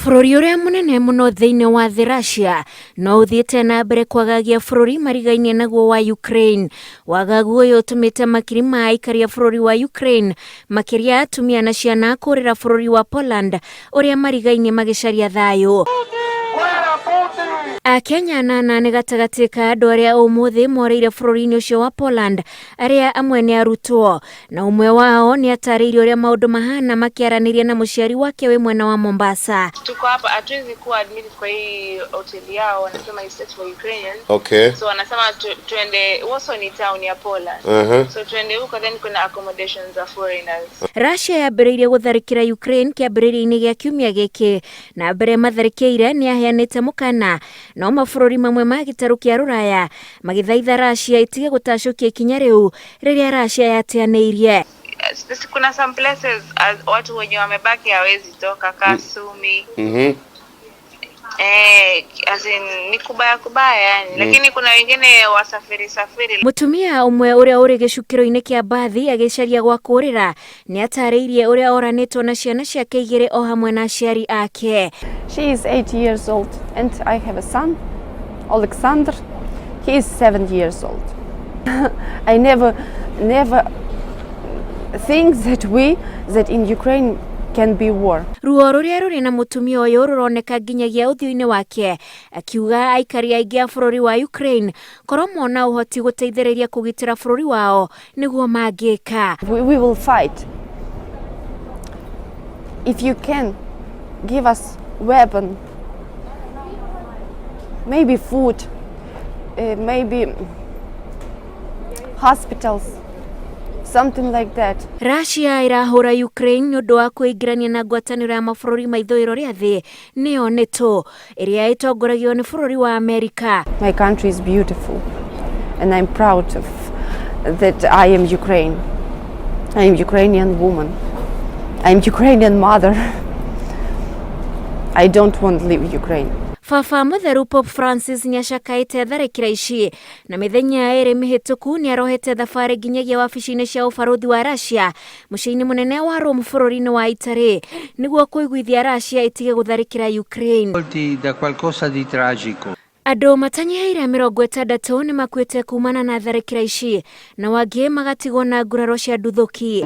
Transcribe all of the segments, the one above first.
Bũrũri ũrĩa mũnene mũno thĩinĩ wa thĩ Russia no ũthiĩte na mbere kwagagia bũrũri marigainie naguo wa Ukraine. Wagagu ũyũ ũtũmĩte makiri ma aikari a bũrũri wa Ukraine makĩria atumia na ciana kũrĩra bũrũri wa Poland ũrĩa marigainie magĩcaria thayũ. Akenya anana nĩ gatagatĩ ka andũ arĩa ũmũthĩ morĩire bũrũri-inĩ ũcio wa Poland arĩa amwe nĩ arutwo na ũmwe wao nĩ atarĩirie ũrĩa maũndũ mahana makĩaranĩria na mũciari wake wĩ mwena wa Mombasa. Tuko hapa, hatuwezi kuwa admitted kwa hii hoteli yao, wanasema is set for Ukrainians. So wanasema tuende Warsaw, ni town ya Poland. So tuende huko, then kuna accommodations za foreigners. Russia yambĩrĩirie gũtharĩkĩra Ukraine kĩambĩrĩria-inĩ gĩa kiumia gĩkĩ na mbere matharĩkĩire nĩ aheanĩte mũkana no mabũrũri mamwe ma gĩtarũ kĩa rũraya magĩthaitha Russia ĩtige gũtacũkia ikinya rĩu rĩrĩa Russia yateanĩirie. Kuna some places as, watu wenye wamebaki hawezi toka ka Sumi. Eh, as in, ni kubaya kubaya yani. Lakini kuna wengine wasafiri safiri. Mũtumia ũmwe ũrĩa ũrĩ gĩcukĩro-inĩ kĩa mbathi agĩcaria gwa kũũrĩra nĩ atarĩirie ũrĩa oranĩtwo na ciana ciake igĩrĩ o hamwe na aciari ake. She is 8 years old, and I have a son, Alexander. He is 7 years old. I never, never think that in Ukraine can be war. Ruo rũrĩa rũrĩ na mũtumia ũyũ rũroneka nginyagia ũthiũ-inĩ wake akiuga aikari aingĩ a bũrũri wa Ukraine korwo mona ũhoti gũteithĩrĩria kũgitĩra bũrũri wao nĩguo mangĩka. We will fight. If you can give us weapon, maybe food, maybe hospitals, something like that. Russia ĩrahũra Ukraine nĩ ũndũ wa kwĩingĩrania na ngwatanĩro ya mabũrũri ma ithũĩro rĩa thĩ nĩyo NATO ĩrĩa ĩtongoragio nĩ bũrũri wa Amerika. My country is beautiful, and I'm proud of that I am Ukraine. I am Ukrainian woman. I'm Ukrainian mother. I don't want to leave Ukraine. Baba Mũtheru Pope Francis nĩacakaĩte tharĩkĩra ici na mĩthenya ĩrĩ mĩhĩtũku nĩarohete thabarĩ nginyagia wabici-inĩ cia ũbarũthi wa Russia mũciĩ-inĩ mũnene wa Rome bũrũri-inĩ wa Italy nĩguo kũiguithia Russia ĩtige gũtharĩkĩra Ukraine. Colti da qualcosa di tragico. Andũ matanyihĩire 60 nĩ makuĩte kumana na tharĩkĩra ici na wangĩ magatigwo na nguraro cia nduthũki.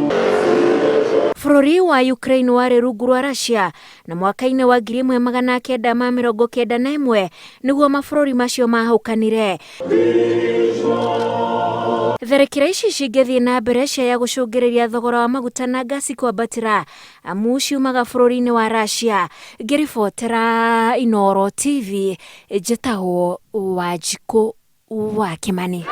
Bũrũri wa Ukraine warĩ rungu rwa Russia na mwaka-inĩ wa 1991 nĩguo mabũrũri macio mahũkanire. Tharĩkĩra ici cingĩthiĩ na mbere ciaya gũcũngĩrĩria thogora wa maguta na ngasi kwambatĩra amu ciumaga bũrũri-inĩ wa Russia. Ngĩribotera Inooro TV njĩtagwo Wanjikũ wa Kĩmani.